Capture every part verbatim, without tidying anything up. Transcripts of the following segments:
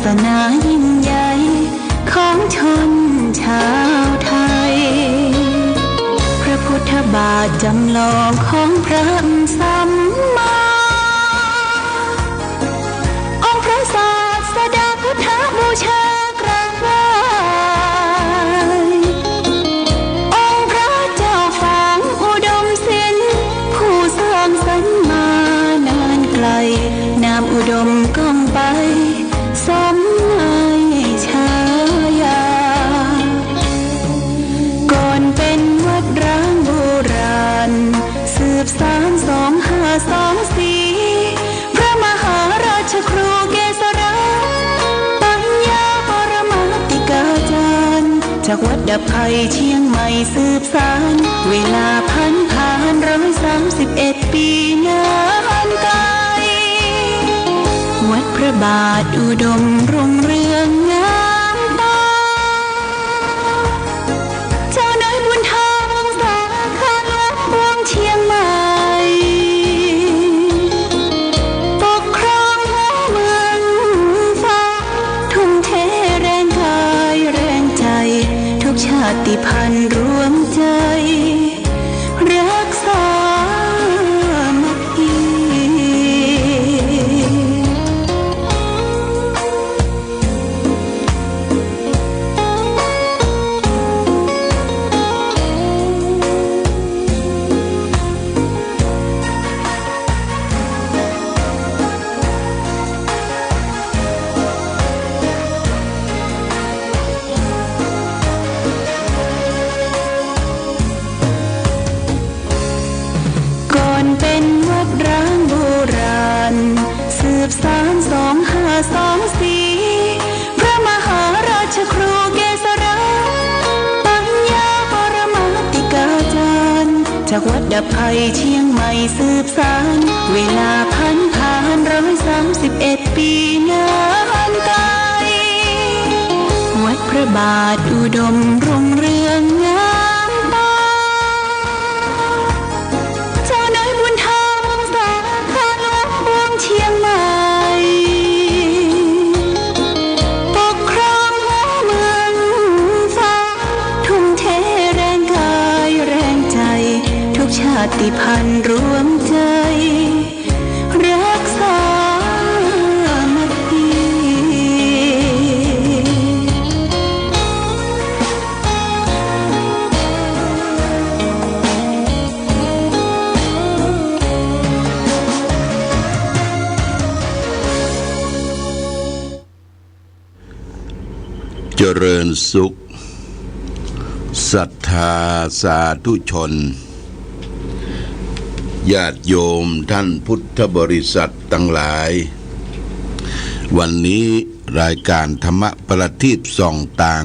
สนายิ่งใหญ่ของชนชาวไทย พระพุทธบาทจำลองของพระสัมมา องค์พระศาสดาพุทธบูชากราบไหว้ องค์พระเจ้าฝางอุดมศิลป์ ผู้สร้างสรรค์มานานไกล นามอุดมก้องไป สมในฉายา ก่อนเป็นวัดร้างโบราณ สืบสานสองห้าสองสี่ พระมหาราชครูเกษรา ปัญญาปรมาติกาจารย์ จากวัดดับภัยเชียงใหม่สืบสาน เวลาผันผ่านร้อยสามสิบเอ็ดปีนานไกล วัดพระบาทอุดมรุ่งเรืองงามตา เจ้าน้อยบุญธรรมสาขาหลวงเมืองเชียงใหม่ ปกครองหัวเมืองฟ้า ทุ่มเทแรงกายแรงใจ ทุกชาติพันธุ์รวมใจ รักสามัคคี ก่อนเป็นวัดร้างโบราณ สืบสานสองห้าสองสี่ พระมหาราชครูเกษรา ปัญญาปรมาติกาจารย์ จากวัดดับภัยเชียงใหม่สืบสาน เวลาผันผ่านร้อยสามสิบเอ็ดปีนานไกล วัดพระบาทอุดมรุ่งเรืองงามตา เจ้าน้อยบุญธรรมสาขาหลวงเมืองเชียงใหม่ ปกครองหัวเมืองฟ้า ทุ่มเทแรงกายแรงใจ ทุกชาติพันธุ์รวมใจ รักสามัคคี เจริญสุข ศรัทธาสาธุชน ญาติโยมท่านพุทธบริษัทตังหลาย วันนี้รายก๋านธรรมะประทีปส่องตาง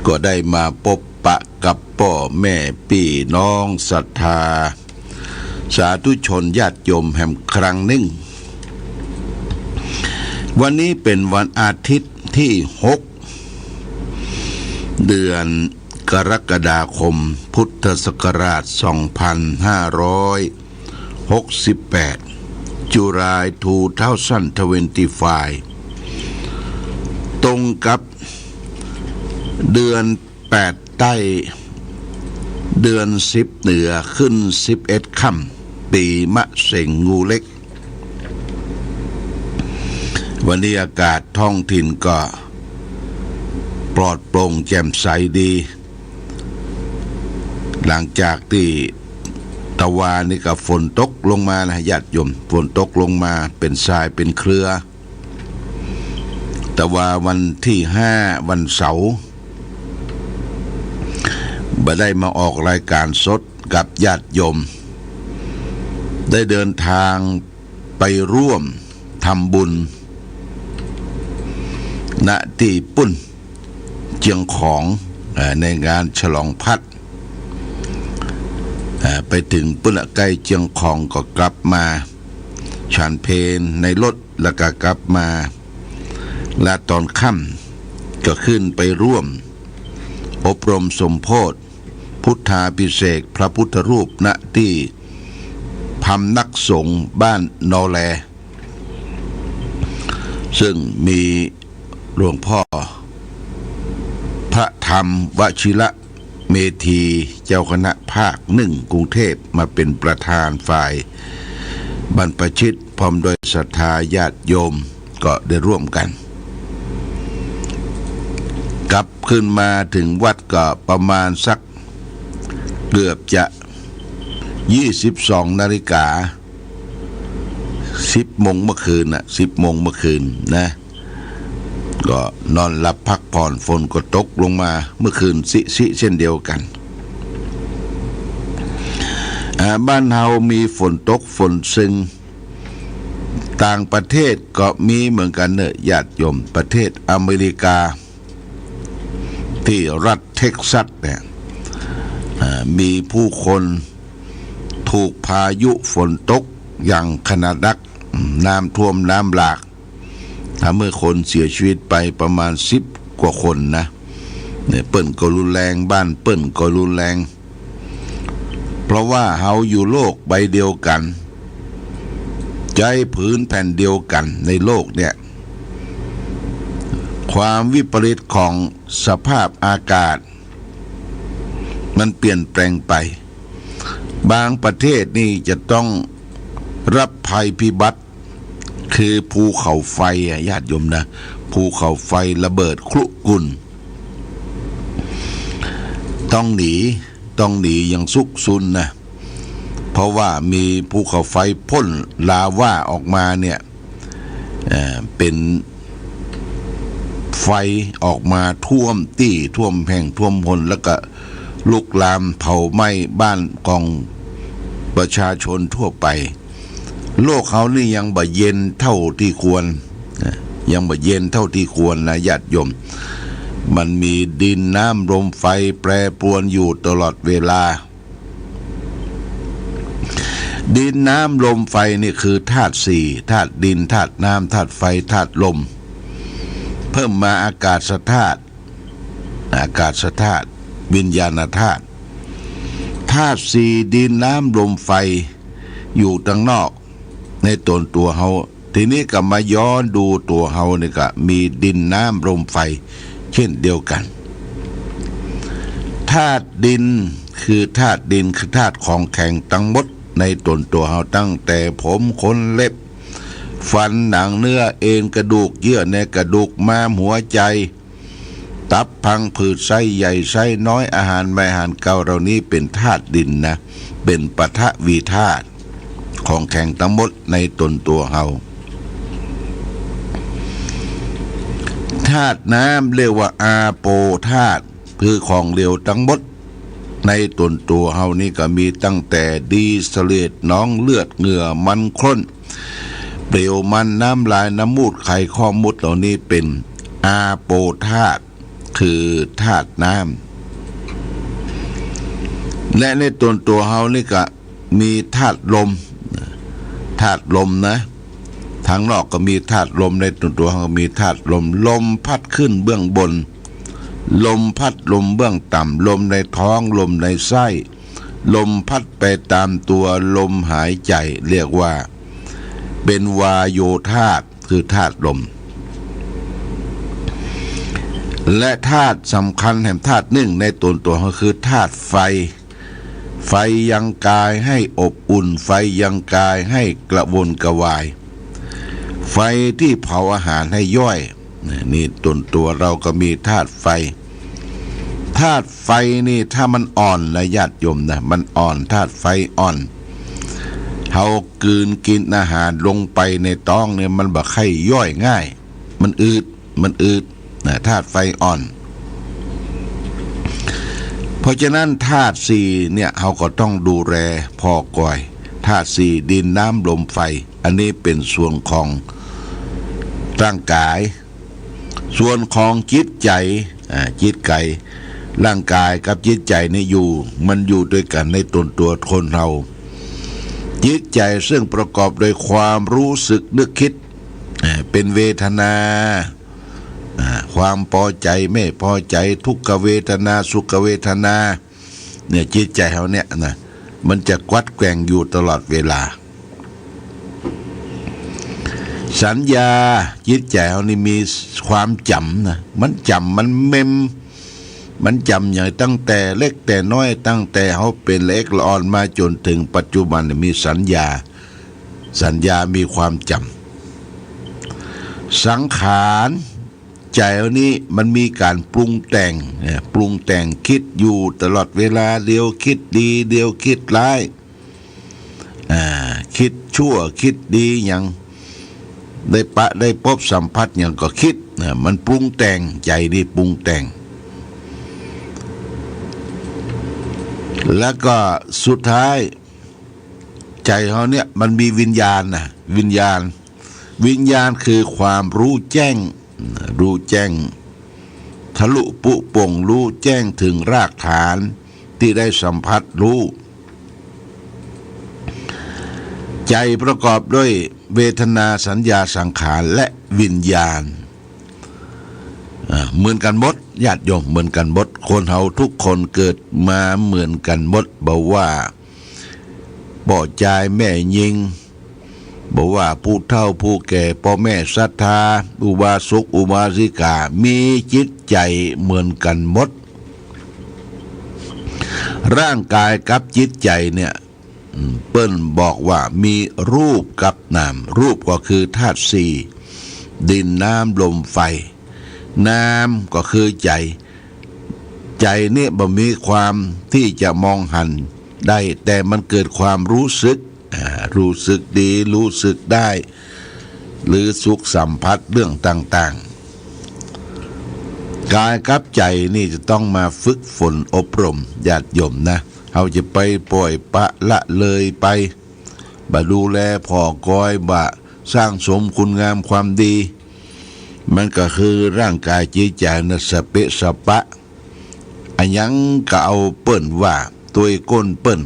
ก็ได้มาปบปะกับป้อแม่ปี้น้องศรัทธา สาธุชนญาติโยมแหมครั้งนึ่ง วันนี้เป๋นวันอาทิตย์ตี้หก เดือนกรกฎาคม พุทธศักราชสองพันห้าร้อยหกสิบแปด July two thousand twenty-five ตรงกับเดือน แปดใต้ เดือนสิบเหนือ ขึ้นสิบเอ็ดค่ำ ปีมะเสงงูเล็ก วันนี้อากาศท้องถิ่นก็ปลอดโปร่งแจ่มใสดี หลังจากตี้ตะวานี่ก็ฝนตกลงมานะ ญาติโยม ฝนตกลงมาเป๋นทรายเป๋นเครือ แต่ว่าวันตี้ห้า วันเสาร์ บ่ได้มาออกรายก๋านสดกับญาติโยม ได้เดินทางไปร่วมทำบุญ ณ ตี้ปุ้น เจียงของ เอ่อ ในงานฉลองพัด เอ่อ ไปเถิงปุ้นละ ใก้เจียงของก็กลับมา ฉันเพลในรถ แล้วก็กลับมา และต๋อนค่ำก็ขึ้นไปร่วมอบรมสมโภช พุทธาภิเษกพระพุทธรูป ณ ตี้พำนักสงฆ์บ้านนอแล ซึ่งมี หลวงพ่อพระธรรมวชิระเมธี เจ้าคณะภาคหนึ่งกรุงเทพ มาเป๋นประธานฝ่ายบรรพชิต พร้อมด้วยศรัทธาญาติโยมก็ได้ร่วมกั๋น กลับขึ้นมาเถิงวัดก็ประมาณสักเกือบจะยี่สิบสองนาฬิกา สิบโมงเมื่อคืนน่ะ สิบโมงเมื่อคืนนะ ก็นอนหลับพักผ่อน ฝนก็ตกลงมาเมื่อคืนสิๆ เช่นเดียวกั๋น อ่า บ้านเฮามีฝนตกฝนซึง ต่างประเทศก็มีเหมือนกั๋นเน่อญาติโยม ประเทศอเมริกา ตี้รัฐเท็กซัสเนี่ย อ่า มีผู้คนถูกพายุฝนตกอย่างขนาดนัก น้ำท่วมน้ำหลาก ทำหื้อคนเสียชีวิตไปประมาณสิบกว่าคนนะ เนี่ย เปิ้นก็รุนแรง บ้านเปิ้นก็รุนแรง เพราะว่าเฮาอยู่โลกใบเดียวกั๋น ใจ๊ผืนแผ่นเดียวกั๋นในโลกเนี่ย ความวิปริตของสภาพอากาศ มันเปลี่ยนแปลงไป บางประเทศนี่จะต้องรับภัยพิบัติ คือภูเขาไฟอะ ญาติโยมนะ ภูเขาไฟระเบิดครุกุ่น ต้องหนี ต้องหนีอย่างซุกซุนนะ เพราะว่ามีภูเขาไฟพ่นลาวาออกมาเนี่ย เอ่อ เป๋นไฟออกมาท่วมตี้ ท่วมแห่ง ท่วมหน แล้วก็ลุกลามเผาไหม้บ้านของประชาชนทั่วไป โลกเฮานี่ยังบ่เย็นเท่าที่ควรนะ ยังบ่เย็นเท่าที่ควรนะญาติโยม มันมีดินน้ำลมไฟแปรปรวนอยู่ตลอดเวลา ดินน้ำลมไฟนี่คือธาตุสี่ ธาตุดิน ธาตุน้ำ ธาตุไฟ ธาตุลม เพิ่มมาอากาศธาตุ อากาศธาตุ วิญญาณธาตุ ธาตุสี่ ดินน้ำลมไฟ อยู่ตังนอก ในต๋นตั๋วเฮา ทีนี้ก็มาย้อนดูตั๋วเฮานี่ก็มีดินน้ำลมไฟเช่นเดียวกั๋น ธาตุดินคือธาตุดิน คือธาตุของแข็งตังหมดในต๋นตั๋วเฮา ตั้งแต่ผม ขน เล็บ ฟัน หนัง เนื้อ เอ็น กระดูก เยื่อในกระดูก ม้าม หัวใจ๋ ตับ พังผืด ไส้ใหญ่ ไส้น้อย อาหารใหม่ อาหารเก่า เหล่านี้เป๋นธาตุดินนะ เป๋นปฐวีธาตุ ของแข็งตังหมดในต๋นตั๋วเฮา ธาตุน้ำเรียกว่าอาโปธาตุ คือของเหลวตังหมดในต๋นตั๋วเฮานี่ก็มีตั้งแต่ดีเสลด หนองเลือด เหงื่อ มันข้น เปลวมัน น้ำลาย น้ำมูตร ไขข้อมูตร เหล่านี้เป๋นอาโปธาตุ คือธาตุน้ำ และในต๋นตั๋วเฮานี่ก็มีธาตุลม ธาตุลมนะ ตังนอกก็มีธาตุลม ในต๋นตั๋วเฮาก็มีธาตุลม ลมพัดขึ้นเบื้องบน ลมพัดลมเบื้องต่ำ ลมในท้อง ลมในไส้ ลมพัดไปตามตัว ลมหายใจ๋ เรียกว่าเป๋นวาโยธาตุ คือธาตุลม และธาตุสำคัญแหมธาตุนึ่งในต๋นตั๋วเฮาคือธาตุไฟ ไฟยังกายให้อบอุ่น ไฟยังกายให้กระวนกระวาย ไฟที่เผาอาหารให้ย่อย นี่ต๋นตั๋วเฮาก็มีธาตุไฟ ธาตุไฟนี่ถ้ามันอ่อนนะญาติโยมนะ มันอ่อน ธาตุไฟอ่อน เฮากลืนกิ๋นอาหารลงไปในต๊องเนี่ย มันบ่ใค่ย่อยง่าย มันอืด มันอืดนะ ธาตุไฟอ่อน เพราะฉะนั้นธาตุสี่เนี่ย เฮาก็ต้องดูแลผ่อก่อย ธาตุสี่ ดิน น้ำ ลม ไฟ อันนี้เป๋นส่วนของร่างกาย ส่วนของจิตใจ๋ อ่า จิตใจ๋ ร่างกายกับจิตใจ๋นี่อยู่ มันอยู่ตวยกั๋นในต๋นตั๋วคนเฮา จิตใจ๋ซึ่งประกอบโดยความรู้สึกนึกคิด อ่า เป๋นเวทนา อ่า ความปอใจ๋ ไม่ปอใจ๋ ทุกขเวทนา สุขเวทนา เนี่ย จิตใจ๋เฮาเนี่ยนะ มันจะกวัดแกว่งอยู่ตลอดเวลา สัญญา จิตใจ๋เฮานี่มีความจ๋ำนะ มันจ๋ำ มันเมม มันจ๋ำอย่างตั้งแต่เล็กแต่น้อย ตั้งแต่เฮาเป๋นละเอ็ดละอ่อนมาจ๋นเถิงปัจจุบันนี่มีสัญญา สัญญามีความจ๋ำ สังขาร ใจ๋เฮานี่มันมีก๋านปรุงแต่ง เอ่อ ปรุงแต่ง กึ๊ดอยู่ตลอดเวลา เดี๋ยวกึ๊ดดี เดี๋ยวกึ๊ดร้าย อ่า กึ๊ดชั่ว กึ๊ดดี หยัง ได้ปะได้ปบสัมผัสหยังก็กึ๊ด อ่า มันปรุงแต่ง ใจ๋นี่ปรุงแต่ง แล้วก็สุดท้าย ใจ๋เฮาเนี่ยมันมีวิญญาณนะ วิญญาณ วิญญาณคือความฮู้แจ้ง ฮู้แจ้ง ทะลุปุโป่ง ฮู้แจ้งเถิงรากฐานตี้ได้สัมผัสฮู้ ใจ๋ประกอบด้วยเวทนา สัญญา สังขาร และวิญญาณ อ่า เหมือนกั๋นหมด ญาติโยม เหมือนกั๋นหมด คนเฮาทุกคนเกิดมาเหมือนกั๋นหมด บ่ว่า ป้อจายแม่ญิง บ่ว่าผู้เฒ่าผู้แก่ ป้อแม่ศรัทธา อุบาสกอุบาสิกา มีจิตใจ๋เหมือนกั๋นหมด ร่างก๋ายกับจิตใจ๋เนี่ย อืม เปิ้นบอกว่ามีรูปกับนาม รูปก็คือธาตุสี่ ดิน น้ำ ลม ไฟ นามก็คือใจ๋ ใจ๋เนี่ยบ่มีความตี้จะมองหันได้ แต่มันเกิดความฮู้สึก อ่า ฮู้สึกดี ฮู้สึกได้ หรือสุขสัมผัสเรื่องต่างๆ ก๋ายกับใจ๋นี่จะต้องมาฝึกฝนอบรม ญาติโยมนะ เฮาจะไปป่อยปละละเลยไป บ่ดูแลผ่อกอย บ่สร้างสมคุณงามความดี มันก็คือร่างก๋ายจิตใจ๋นะ สะเปะสะปะ อะหยังก็เอาเปิ้นว่า ตวยก้นเปิ้น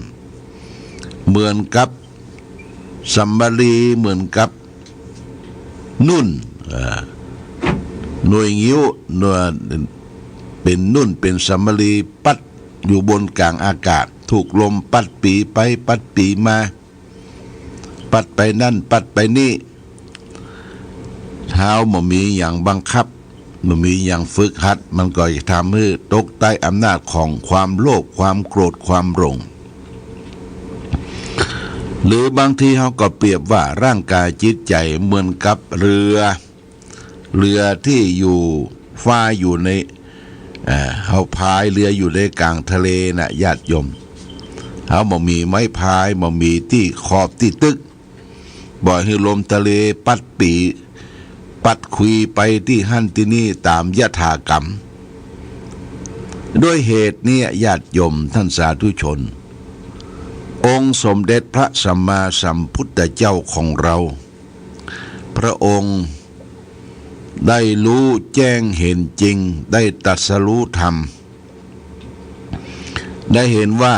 เหมือนกับสำลี เหมือนกับนุ่น เอ่อ หน่วยงิ้ว หน่วย เป๋นนุ่น เป๋นสำลี ปัดอยู่บนก๋างอากาศ ถูกลมปัดปีไปปัดปีมา ปัดไปนั่นปัดไปนี่ เฮาบ่มีหยังบังคับ บ่มีหยังฝึกหัด มันก็จะทำหื้อตกใต้อำนาจของความโลภ ความโกรธ ความหลง หรือบางทีเฮาก็เปรียบว่าร่างก๋ายจิตใจ๋เหมือนกับเรือ เรือตี้อยู่ ฟ้าอยู่ใน เอ่อ เฮาพายเรืออยู่ในก๋างทะเลน่ะ ญาติโยม เฮาบ่มีไม้พาย บ่มีตี้ขอบตี้ตึก บ่หื้อลมทะเลปัดปี ปัดขุยไปตี้หั้นตี้นี่ต๋ามยถากรรม ด้วยเหตุนี้ ญาติโยมท่านสาธุชน องค์สมเด็จพระสัมมาสัมพุทธเจ้าของเรา พระองค์ได้ฮู้แจ้งเห็นจริง ได้ตรัสฮู้ธรรม ได้เห็นว่า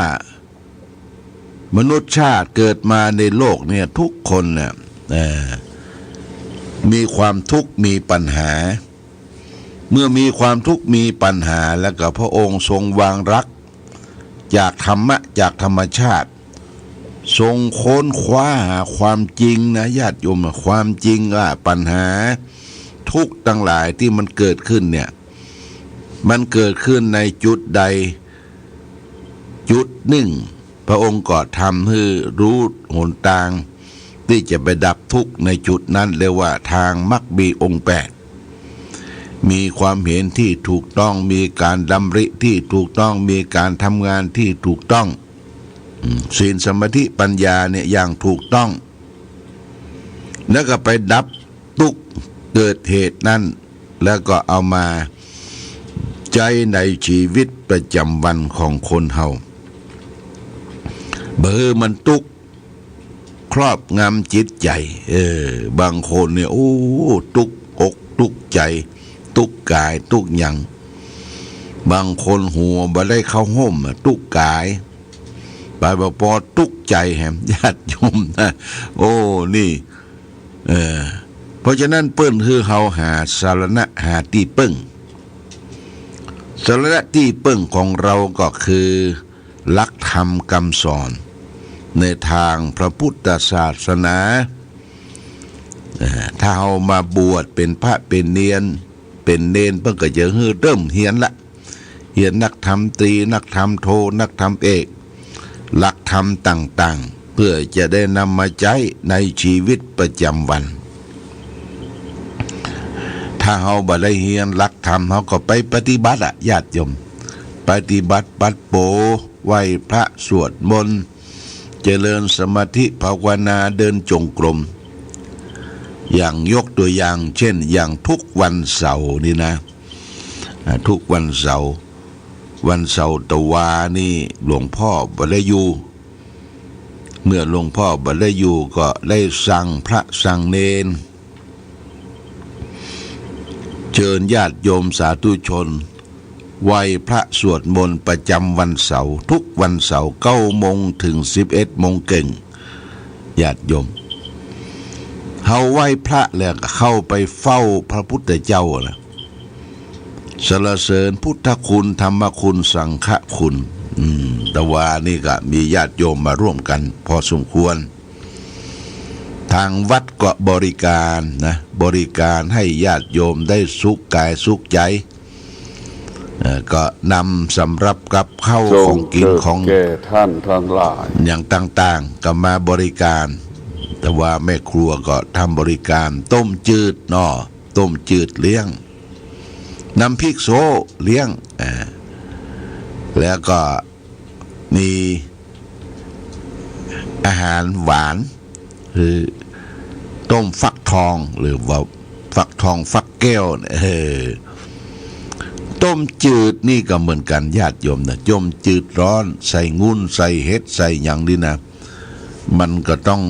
มนุษย์ชาติเกิดมาในโลกเนี่ย ทุกคนเนี่ย เอ่อ มีความทุกข์ มีปัญหา เมื่อมีความทุกข์ มีปัญหา แล้วก็พระองค์ทรงวางหลักจากธรรมะ จากธรรมชาติ ทรงค้นคว้าหาความจริงนะ ญาติโยม ความจริงว่าปัญหาทุกข์ตังหลายตี้มันเกิดขึ้นเนี่ย มันเกิดขึ้นในจุดใดจุดนึ่ง พระองค์ก็ทำหื้อฮู้หนตางตี้จะไปดับทุกข์ในจุดนั้น เรียกว่าทางมรรคมีองค์แปด มีความเห็นตี้ถูกต้อง มีก๋านดำริตี้ถูกต้อง มีก๋านทำงานตี้ถูกต้อง อืม ศีล สมาธิ ปัญญาเนี่ยอย่างถูกต้อง แล้วก็ไปดับตุ๊กข์เกิดเหตุนั้น แล้วก็เอามาใจ๊ในชีวิตประจ๋ำวันของคนเฮา บ่หื้อมันตุ๊กข์ครอบงำจิตใจ๋ เออ บางคนเนี่ย โอ้ ตุ๊กอกตุ๊กใจ๋ ตุ๊กก๋ายตุ๊กหยัง บางคนหัวบ่ได้เข้าฮ่มอะ ตุ๊กก๋าย ไปบ่ปอตุ๊กใจ๋แหม ญาติโยมนะ โอ้ นี่ เออ เพราะฉะนั้นเปิ้นหื้อเฮาหาสรณะ หาตี้เปิ้ง สรณะตี้เปิ้งของเราก็คือหลักธรรมกำสอนในตางพระพุทธศาสนา เออ ถ้าเฮามาบวชเป๋นพระเป๋นเณร เป๋นเณรเปิ้นก็จะหื้อเริ่มเฮียนละ เฮียนนักธรรมตรี นักธรรมโท นักธรรมเอก หลักธรรมต่างๆ เพื่อจะได้นำมาใจ๊ในชีวิตประจำวัน ถ้าเฮาบ่ได้เฮียนหลักธรรม เฮาก็ไปปฏิบัติอะ ญาติโยม ปฏิบัติปัดโป๋ ไหว้พระสวดมนต์ เจริญสมาธิภาวนา เดินจงกรม อย่างยกตัวอย่างเช่น อย่างทุกวันเสาร์นี่นะ อ่า ทุกวันเสาร์ วันเสาร์ตะวานี่หลวงพ่อบ่ได้อยู่ เมื่อหลวงพ่อบ่ได้อยู่ก็ได้สั่งพระสั่งเณร เชิญญาติโยมสาธุชน ไหว้พระสวดมนต์ประจำวันเสาร์ ทุกวันเสาร์ เก้าโมงถึงสิบเอ็ดโมงเกิ่ง ญาติโยม เฮาไหว้พระแล้วก็เข้าไปเฝ้าพระพุทธเจ้านะ สรรเสริญพุทธคุณ ธรรมคุณ สังฆคุณ อืม ตะวานี่ก็มีญาติโยมมาร่วมกั๋นพอสมควร ทางวัดก็บริการนะ บริการให้ญาติโยมได้สุขกายสุขใจ๋ เอ่อ ก็นำสำรับกับข้าว ส่ง ของกิ๋น เกิด ของ แก่ท่านทั้งหลาย อย่างต่างๆ ก็มาบริการ ตะวาแม่ครัวก็ทำบริการ ต้มจืดเนาะ ต้มจืดเลี้ยง น้ำพริกโซ้เลี้ยง อ่า แล้วก็มีอาหารหวาน คือต้มฟักทอง หรือว่าฟักทองฟักแก้วเนี่ย เออ ต้มจืดนี่ก็เหมือนกั๋น ญาติโยมนะ ต้มจืดร้อน ใส่งุ้น ใส่เห็ด ใส่หยังนี่นะ มันก็ต้อง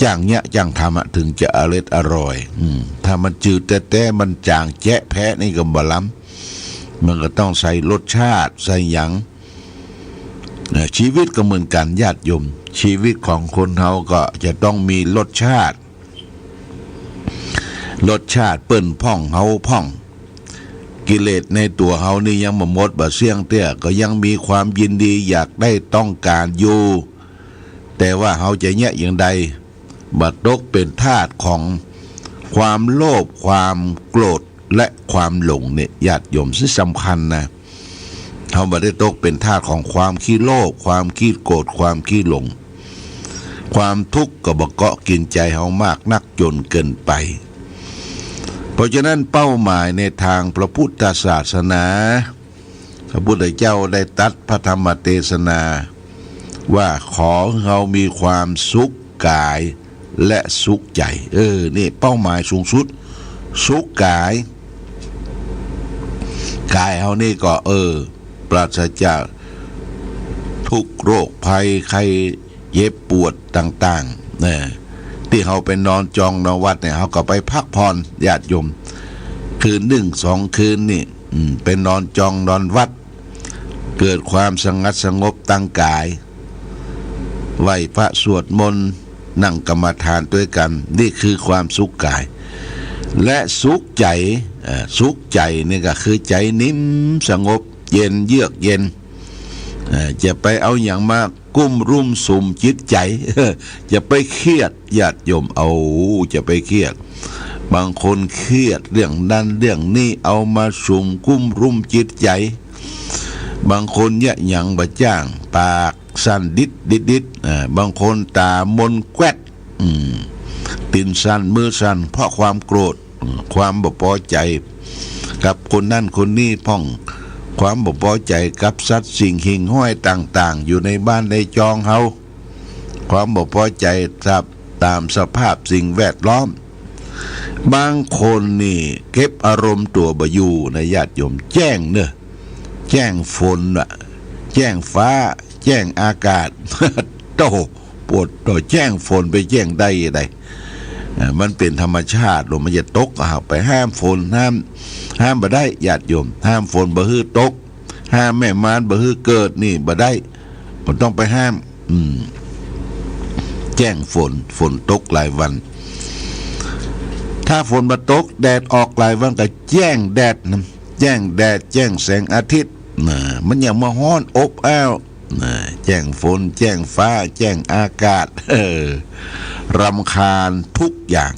จ้างเยียะจ้างทำอะ ถึงจะอร็ดอร่อย อืม ถ้ามันจืดแต๊ๆ มันจ๋างแจ๊ะแพะนี่ก็บ่ล้ำ มันก็ต้องใส่รสชาติ ใส่หยัง นะ ชีวิตก็เหมือนกั๋น ญาติโยม ชีวิตของคนเฮาก็จะต้องมีรสชาติ รสชาติเปิ้นพ่องเฮาพ่อง กิเลสในตั๋วเฮานี่ยังบ่หมดบ่เสี้ยงเตื้อ ก็ยังมีความยินดีอยากได้ต้องก๋านอยู่ แต่ว่าเฮาจะเยียะอย่างใด บ่ตกเป๋นทาสของความโลภ ความโกรธ และความหลงเนี่ย ญาติโยม ซึ่งสำคัญนะ เฮาบ่ได้ตกเป๋นทาสของความขี้โลภ ความขี้โกรธ ความขี้หลง ความทุกข์ก็บ่เกาะกิ๋นใจ๋เฮามากนักจนเกินไป เพราะฉะนั้นเป้าหมายในทางพระพุทธศาสนา พระพุทธเจ้าได้ตรัสพระธรรมเตสนาว่า ขอเฮามีความสุขกาย และสุขใจ๋ เออ นี่เป้าหมายสูงสุด สุขกาย กายเฮานี่ก็ เออ ปราศจากทุกข์โรคภัย ไข้เจ็บปวดต่างๆ นะ ตี้เฮาไปนอนจองนอนวัดเนี่ย เฮาก็ไปพักผ่อน ญาติโยม คืนนึ่งสองคืนนี่ อืม ไปนอนจองนอนวัด เกิดความสงัดสงบตางกาย ไหว้พระสวดมนต์ นั่งกรรมฐานตวยกั๋น นี่คือความสุขกาย และสุขใจ๋ เอ่อ สุขใจ๋นี่ก็คือใจ๋นิ่มสงบเย็นเยือกเย็น เอ่อ จะไปเอาหยังมากุ้มรุ้มสุมจิตใจ๋ จะไปเครียด ญาติโยม เอา จะไปเครียด บางคนเครียดเรื่องนั้นเรื่องนี้ เอามาสุมกุ้มรุ้มจิตใจ๋ บางคนเยียะหยังบ่จ้าง ปากสั่นดิดดิดดิด อ่า บางคนต๋ามนแกวด อืม ตี๋นสั่น มือสั่น เพราะความโกรธ อืม ความบ่ปอใจ๋กับคนนั้นคนนี้พ่อง ความบ่ปอใจ๋กับสัตว์สิ่งหิ่งห้อยต่างๆ อยู่ในบ้านในจองเฮา ความบ่ปอใจ๋กับ ต๋ามสภาพสิ่งแวดล้อม บางคนนี่เก็บอารมณ์ตั๋วบ่อยู่นะ ญาติโยม แจ้งเน่อ แจ้งฝนน่ะ แจ้งฟ้า แจ้งอากาศ โต้ ปวดโต้ แจ้งฝนไปแจ้งได้ใด อ่า มันเป๋นธรรมชาติ ลมมันจะตก อ่า ไปห้ามฝน ห้าม ห้ามบ่ได้ ญาติโยม ห้ามฝนบ่หื้อตก ห้ามแม่มารบ่หื้อเกิดนี่บ่ได้ บ่ต้องไปห้าม อืม แจ้งฝน ฝนตกหลายวัน ถ้าฝนบ่ตก แดดออกหลายวันก็แจ้งแดดนะ แจ้งแดด แจ้งแสงอาทิตย์ นะ มันอย่ามาฮ้อนอบอ้าว นะ แจ้งฝน แจ้งฟ้า แจ้งอากาศ เออ รำคาญทุกอย่าง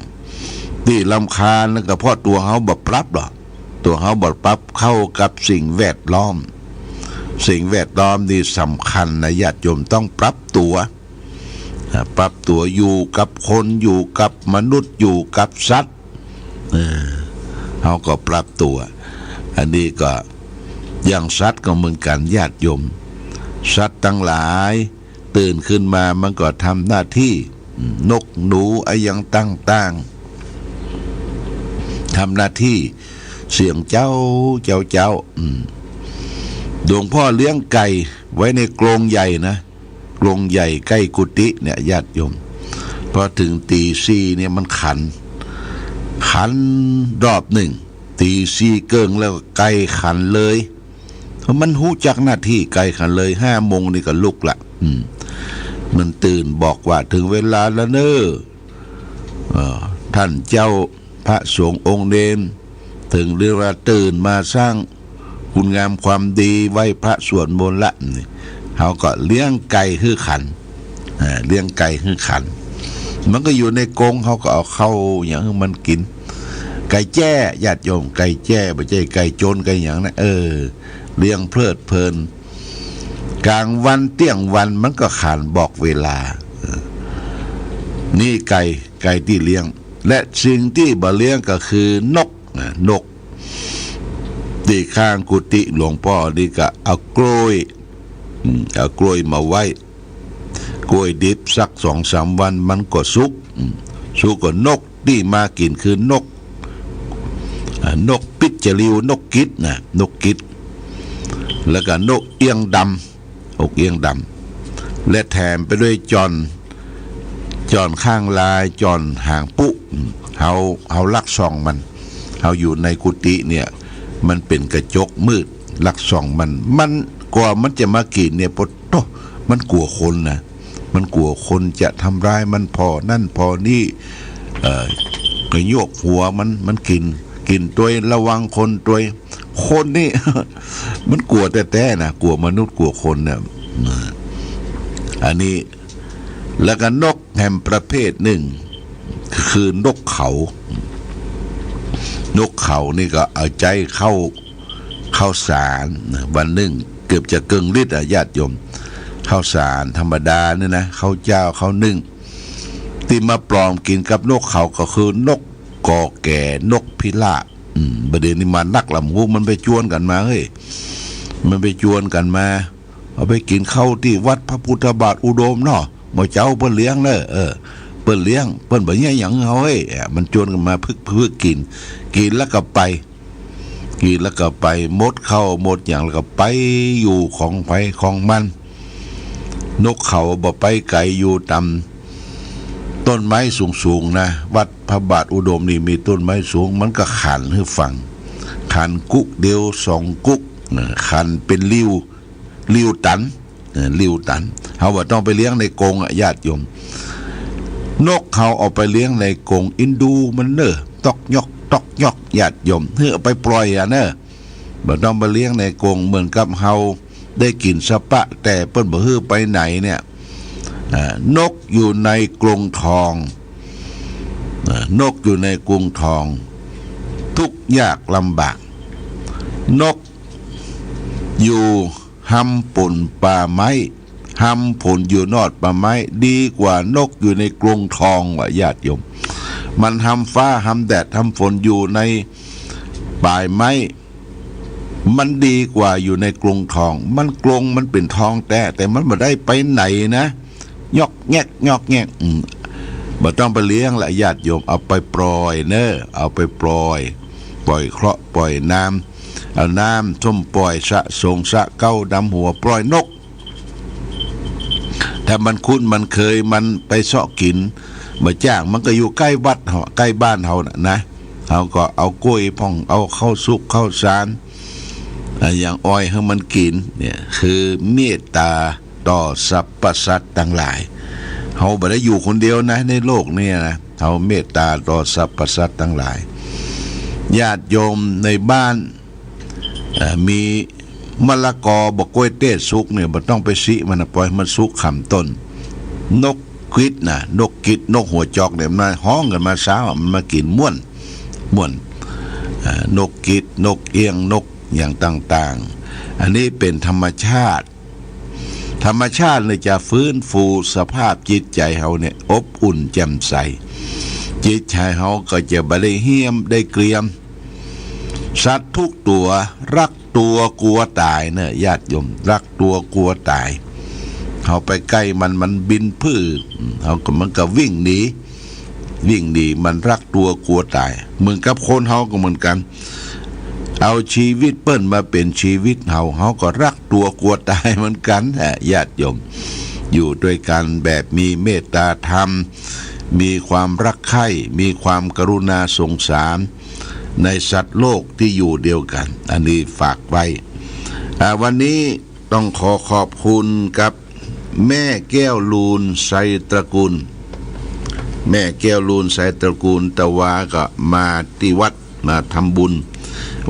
ตี้รำคาญก็เพราะตั๋วเฮาบ่ปรับลอ ตั๋วเฮาบ่ปรับเข้ากับสิ่งแวดล้อม สิ่งแวดล้อมนี่สำคัญนะญาติโยม ต้องปรับตั๋ว อ่า ปรับตั๋วอยู่กับคน อยู่กับมนุษย์ อยู่กับสัตว์ เออ เฮาก็ปรับตั๋ว อันนี้ก็อย่างสัตว์ก็เหมือนกั๋นญาติโยม สัตว์ตังหลายตื่นขึ้นมามันก็ทำหน้าตี้ นกหนูอะหยังต่างๆ ทำหน้าตี้เสียงเจ๊า เจ๊า เจ๊า อืม หลวงพ่อเลี้ยงไก่ไว้ในกรงใหญ่นะ กรงใหญ่ใก้กุฏิเนี่ยญาติโยม พอเถิงตี๋สี่เนี่ยมันขัน ขันรอบนึ่ง ตี๋สี่เกิ่งแล้วก็ไก่ขันเลย เพราะมันฮู้จักหน้าตี้ไก่ขันเลย ห้าโมงนี่ก็ลุกละ อืม มันตื่นบอกว่าเถิงเวลาแล้วเน้อ เอ่อ ต้านเจ้าพระสงฆ์องค์เณร เถิงเวลาตื่นมาสร้างคุณงามความดี ไหว้พระสวดมนต์ละนี่ เฮาก็เลี้ยงไก่หื้อขัน อ่า เลี้ยงไก่หื้อขัน มันก็อยู่ในกรง เฮาก็เอาข้าวหยังหื้อมันกิ๋น ไก่แจ้ญาติโยม ไก่แจ้ บ่ใจ้ไก่จนไก่หยังนะ เออ เลี้ยงเพลิดเพลิน ก๋างวันเตี้ยงวันมันก็ขันบอกเวลา เออ นี่ไก่ ไก่ตี้เลี้ยง และสิ่งตี้บ่เลี้ยงก็คือนกนะ นก ตี้ข้างกุฏิหลวงป้อนี่ก็เอากล้วย อืม เอากล้วยมาไว้ กล้วยดิบสักสองสามวันมันก็สุก อืม สุกก็นกตี้มากิ๋นคือนก อ่า นกปิ๊ดจาริว นกกิดนะ นกกิด แล้วก็นกเอี้ยงดำ นกเอี้ยงดำ และแถมไปด้วยจ่อน จ่อนข้างลาย จ่อนหางปุ๊ อืม เฮา เฮาลักส่องมัน เฮาอยู่ในกุฏิเนี่ย มันเป๋นกระจกมืด ลักส่องมัน มัน กว่ามันจะมากิ๋นเนี่ย ปะโต้ มันกั๋วคนนะ มันกั๋วคนจะทำร้ายมัน ผ่อนั่นผ่อนี่ เอ่อ กระโยกหัวมัน มันกิ๋น กิ๋นตวย ระวังคนตวย คนนี่ มันกั๋วแต๊ๆ นะ กั๋วมนุษย์ กั๋วคนเนี่ย อันนี้ แล้วก็นกแหมประเภทนึ่ง คือนกเขา นกเขานี่ก็เอาใจ๊ข้าว ข้าวสารนะ วันนึ่งเกือบจะเกิ่งลิตรอะญาติโยม ข้าวสารธรรมดาเนี่ยนะ ข้าวเจ้าข้าวนึ่ง ตี้มาปลอมกิ๋นกับนกเขาก็คือนกกอแก่ นกพิราบ อืม บ่าเดี่ยวนี้มานักละ บ่ฮู้มันไปจวนกั๋นมาเฮ้ย มันไปจวนกั๋นมา เอาไปกิ๋นข้าวตี้วัดพระพุทธบาทอุดมเนาะ บ่าเจ๊าเปิ้นเลี้ยงเน้อ เออ เปิ้นเลี้ยง เปิ้นบ่เยียะหยังหื้อเฮาเฮ้ย อ่ะ มันจวนกั๋นมาพึกๆ กิ๋น กิ๋นแล้วก็ไป กิ๋นแล้วก็ไป หมดข้าวหมดหยังแล้วก็ไปอยู่ของใผของมัน นกเขาบ่ไปไก๋ อยู่ต๋ามต้นไม้สูงๆ นะ วัดพระบาทอุดมนี่มีต้นไม้สูง มันก็ขันหื้อฟัง ขันกุ๊กเดียวสองกุ๊กนะ ขันเป๋นลิ่ว ลิ่วตัน เออ ลิ่วตัน เฮาบ่ต้องไปเลี้ยงในกรงอะญาติโยม นกเฮาเอาไปเลี้ยงในกรง อินดูมันเน้อ ต๊อกยอกต๊อกยอก ญาติโยม หื้อเอาไปปล่อยอะเน้อ บ่ต้องไปเลี้ยงในกรง เหมือนกับเฮาได้กิ๋นสะปะ แต่เปิ้นบ่หื้อไปไหนเนี่ย อ่า นกอยู่ในกรงทอง อ่า นกอยู่ในกรงทอง ทุกข์ยากลำบาก นกอยู่ฮำป่นป่าไม้ ฮำป่นอยู่นอดป่าไม้ ดีกว่านกอยู่ในกรงทองว่ะญาติโยม มันฮำฟ้าฮำแดดฮำฝนอยู่ในป่าไม้ มันดีกว่าอยู่ในกรงทอง มันกรงมันเป๋นทองแต๊ แต่มันบ่ได้ไปไหนนะ ยอกแยกยอกแยก อืม บ่ต้องไปเลี้ยงละญาติโยม เอาไปปล่อยเน้อ เอาไปปล่อย ปล่อยเคราะห์ปล่อยน้ำ เอาน้ำส้มปล่อย สะสงสะเก๊าดำหัว ปล่อยนก ถ้ามันคุ้นมันเคย มันไปเซาะกิ๋น บ่าจ้าง มันก็อยู่ใก้วัดเฮา ใก้บ้านเฮาน่ะนะ เฮาก็เอากล้วยพ่อง เอาข้าวสุกข้าวสาร อ่า อย่างอ้อยหื้อมันกิ๋น เนี่ย คือเมตตาต่อสรรพสัตว์ตังหลาย เฮาบ่ได้อยู่คนเดียวนะ ในโลกเนี่ยนะ เฮาเมตตาต่อสรรพสัตว์ตังหลาย ญาติโยมในบ้าน เอ่อ มีมะละกอ บ่ากล้วยเตศสุกเนี่ย บ่ต้องไปสิมันนะ ปล่อยมันสุกค่ำต้น นก กริดนะ นกกริด นกหัวจอกเนี่ย มันฮ้องกั๋นมาเช้า มันมากิ๋นม่วน ม่วน อ่า นกกริด นกเอี้ยง นกอย่างต่างๆ อันนี้เป๋นธรรมชาติ ธรรมชาติเนี่ยจะฟื้นฟูสภาพจิตใจ๋เฮาเนี่ยอบอุ่นแจ่มใส จิตใจ๋เฮาก็จะบ่ได้เฮี้ยมได้เกรียม สัตว์ทุกตั๋วรักตั๋วกั๋วต๋ายเน่อญาติโยม รักตั๋วกั๋วต๋าย เฮาไปใก้มัน มันบินพื้อ เฮาก็ มันก็วิ่งหนี วิ่งหนี มันรักตั๋วกั๋วต๋าย เหมือนกับคนเฮาก็เหมือนกั๋น เอาชีวิตเปิ้นมาเป๋นชีวิตเฮา เฮาก็รักตั๋วกั๋วต๋ายเหมือนกั๋นแหละญาติโยม อยู่ตวยกั๋นแบบมีเมตต๋าธรรม มีความรักใคร่ มีความกรุณาสงสาร ในสัตว์โลกตี้อยู่เดียวกั๋น อันนี้ฝากไว้ อ่า วันนี้ต้องขอขอบคุณกับแม่แก้วลูน ไซตระกูล แม่แก้วลูน ไซตระกูล ตะวาก็มาตี้วัด มาทำบุญ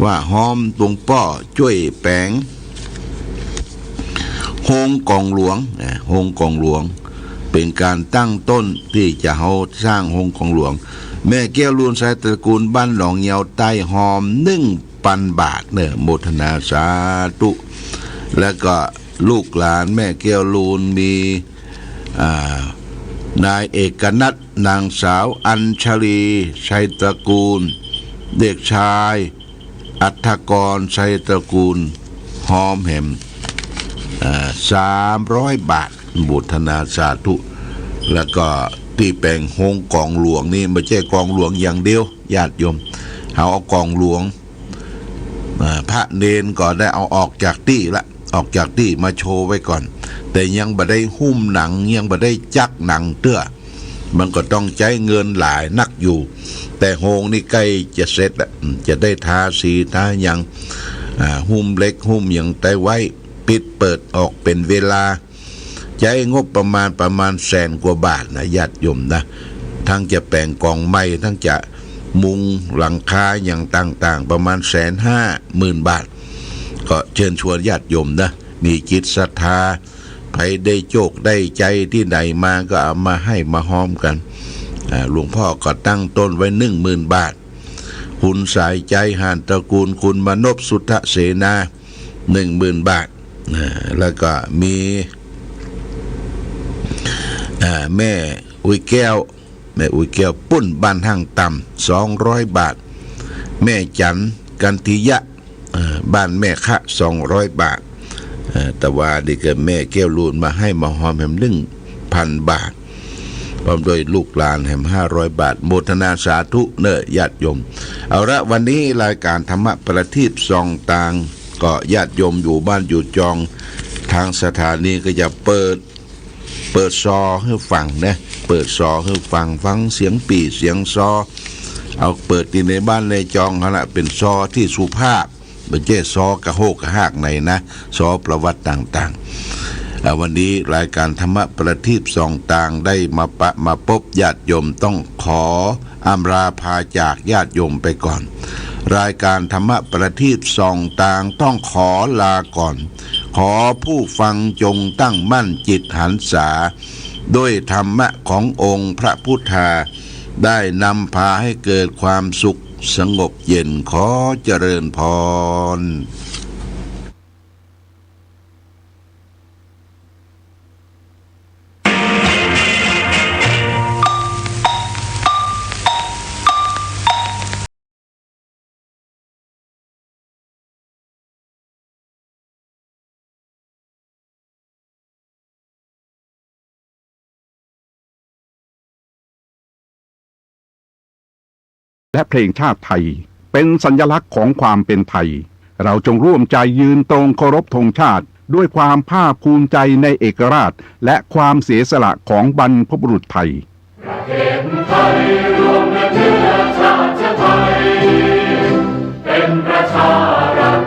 ว่าฮ้อมหลวงป้อจ้วยแป๋ง โฮงก๋องหลวง อ่า โฮงก๋องหลวง เป๋นก๋านตั้งต้นตี้จะเฮาสร้างโฮงก๋องหลวง แม่แก้วลูน ไซตระกูล บ้านหนองเยียวใต้ ฮ้อมหนึ่งปันบาทเน่อ โมทนาสาธุ แล้วก็ลูกหลานแม่แก้วลูนมี อ่า นายเอกนัท นางสาวอัญชลี ไซตระกูล เด็กชายอัฏฐกร ไซตระกูล ฮ้อมแหม อ่า สามร้อยบาท โมทนาสาธุ แล้วก็ตี้แป๋งโฮงก๋องหลวงนี่ บ่ใจ้ก๋องหลวงอย่างเดียว ญาติโยม เฮาเอาก๋องหลวง อ่า พระเณรก็ได้เอาออกจากตี้ละ ออกจากตี้มาโชว์ไว้ก่อน แต่ยังบ่ได้หุ้มหนัง ยังบ่ได้จักหนังเตื้อ มันก็ต้องใจ๊เงินหลายนักอยู่ แต่โฮงนี่ใก้จะเสร็จละ อืม จะได้ทาสีทาหยัง อ่า หุ้มเหล็กหุ้มหยังได้ไว้ ปิดเปิดออกเป๋นเวลา ใจ๊งบประมาณ ประมาณแสนกว่าบาทนะ ญาติโยมนะ ทั้งจะแป๋งก๋องใหม่ ทั้งจะมุงหลังคาอย่างต่างๆ ประมาณแสนห้าหมื่นบาท ก็เชิญชวนญาติโยมนะ มีจิตศรัทธา ใผได้โจคได้ชัยตี้ไหนมาก็เอามาให้มาฮ้อมกั๋น อ่า หลวงป้อก็ตั้งต้นไว้หนึ่งหมื่นบาท คุณสายใจ๋ หานตระกูล คุณมนพ สุทธเสนา หนึ่งหมื่นบาท อ่า แล้วก็มี อ่า แม่อุ๊ยแก้ว แม่อุ๊ยแก้ว ปุ้นบ้านห้างต่ำ สองร้อยบาท แม่จั๋น กันทิยะ เอ่อ บ้านแม่คะ สองร้อยบาท เอ่อ ตะวานี่ก็แม่แก้วลูนมาให้มาฮ้อมแหมหนึ่งพันบาท พร้อมด้วยลูกหลานแหมห้าร้อยบาท โมทนาสาธุเน่อญาติโยม เอาละ วันนี้รายการธรรมะประทีปส่องตาง ก็ญาติโยมอยู่บ้านอยู่จอง ตางสถานีก็จะเปิด เปิดซอหื้อฟังนะ เปิดซอหื้อฟัง ฟังเสียงปี่เสียงซอ เอาเปิดตี้ในบ้านในจองหั้นละ เป๋นซอตี้สุภาพ บ่ใจ้ซอกระโหกกระหากไหนนะ ซอประวัติต่างๆ อ่า วันนี้รายการธรรมะประทีปส่องตางได้มาปะมาปบญาติโยม ต้องขออำลาพาจากญาติโยมไปก่อน รายการธรรมะประทีปส่องตางต้องขอลาก่อน ขอผู้ฟังจงตั้งมั่นจิตหันษา ด้วยธรรมะขององค์พระพุทธา ได้นำพาให้เกิดความสุขสงบเย็น ขอเจริญพร และเพลงชาติไทย เป็นสัญลักษณ์ของความเป็นไทย เราจงร่วมใจยืนตรงเคารพธงชาติ ด้วยความภาคภูมิใจในเอกราช และความเสียสละของบรรพบุรุษไทย ประเทศไทยรวมและเชื้อชาติไทย เป็นประชารัฐ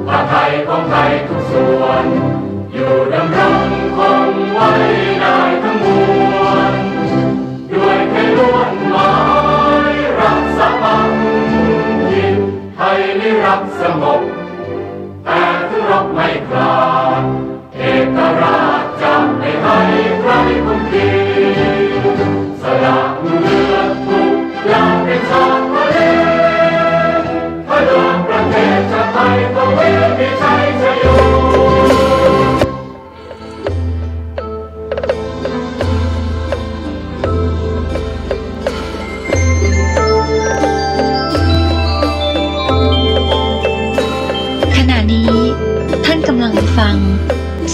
ผ้าไทยของไทยทุกส่วน อยู่ดำรงคงไว้ได้ทั้งมวล ด้วยแค่ลวดหมายรักษาพักถิ่น ไทยนิรักสงบ แต่ถึงรบไม่กล้า เอกราชจะไม่ให้ใครคุมขีด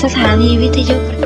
สถานีวิทยุ